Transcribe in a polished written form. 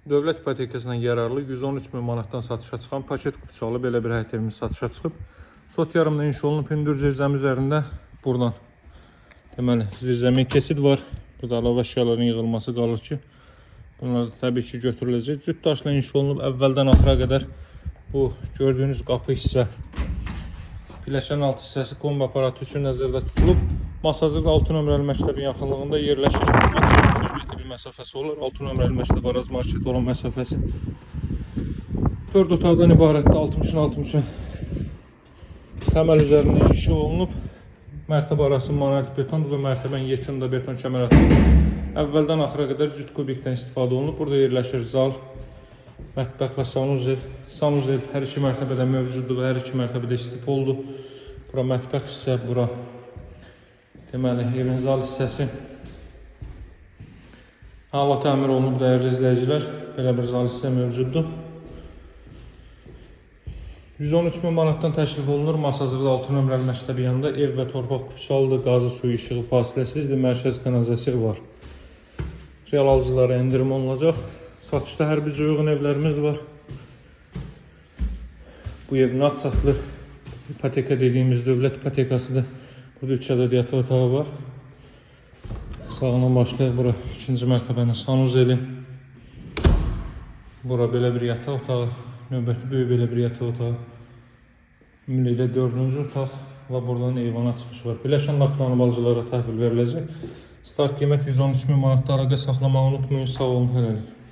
Dövlət ipotekasından yararlı 113 min manatdan satışa çıxan paket kupçalı belə bir həyət evimiz satışa çıxıb. Sot yarımda inşa olunub hündür zirzəmi üzərində buradan deməli zirzəmi keçid var. Burada əlavə əşyaların yığılması qalır ki, bunlar da təbii ki götürüləcək. Cüt daşla inşa olunub əvvəldən axıra qədər bu gördüyünüz qapı hissə, pilləkənin alt hissəsi kombi aparatı üçün nəzərdə tutulub. Masazırda 6 nömrəli məktəbin yaxınlığında yerləşir. Maksimum 200 metrlik məsafəsi olur. 6 nömrəli məktəb Araz market olan məsafəsi. 4 otaqdan ibarətdir. 60-ın 60-a təməl üzərində inşa olunub. Mərtəbə arası monolit betondur və mərtəbənin yekununda beton kəmər atılıb. Əvvəldən axıra qədər cüt kubikdən istifadə olunub. Burada yerləşir zal, mətbəx və sanuzel. Sanuzel hər iki mərtəbədə mövcuddur və hər iki mərtəbədə istipoldur. Bura mətbəx hissə, bura deməli evin zal hissəsi. Hala təmir olunub, dəyərli izləyicilər. Belə bir zal hissə mövcuddur. 113 min manatdan təklif olunur. Masazırda 6 nömrəli məktəbi yanında ev və torpaq kupçalıdır. Qazı, suyu, işığı fasiləsizdir. Mərkəz kanalizasiya var. Real alıcılara endirim olunacaq. Satışda hər bir uyğun evlərimiz var. Bu ev nağd satılır. İpoteka dediyimiz dövlət ipotekasıdır. Burada 3 ədəd yataq otağı var. Sağından başlayaq, bura ikinci mərtəbənin sanuzeli. Bura belə bir yataq otağı. Növbəti böyük belə bir yataq otağı. Ümumilikdə dördüncü otaq və buradan eyvana çıxış var. Birləşən laklanıb alıcılara təhvil veriləcək. Start qiymət 113 min manatda, əlaqə saxlamağı unutmayın. Sağ olun hələlik.